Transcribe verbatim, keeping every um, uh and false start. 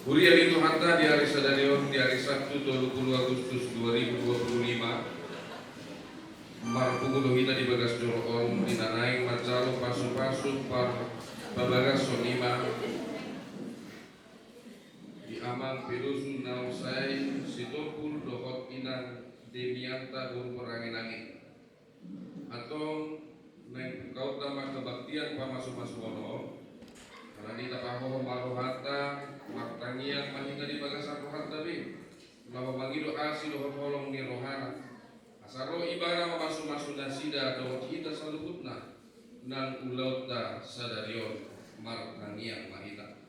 Huria ni Tuhanta, di ari sadari on, di ari Sabtu tolu pulu Agustus dua ribu dua pulu lima, marpungu do hita di bagas joro on, di na naeng manjalo pasupasu parpabagason, i ma di Amang Pedosu Nausai Sitompul dohot Inang Demianta boru Parangenangi. Antong, naeng pungkaonta ma kebaktian pamasumasuon on, alani tapahohom ma rohanta, martangiang ma hita di bagasan rohanta be, laho mangido asi dohot holong ni rohana, asa ro ibana mamasumasu nasida dohot hita saluhutna, nang ulaonta sadari on. Martangiang ma hita.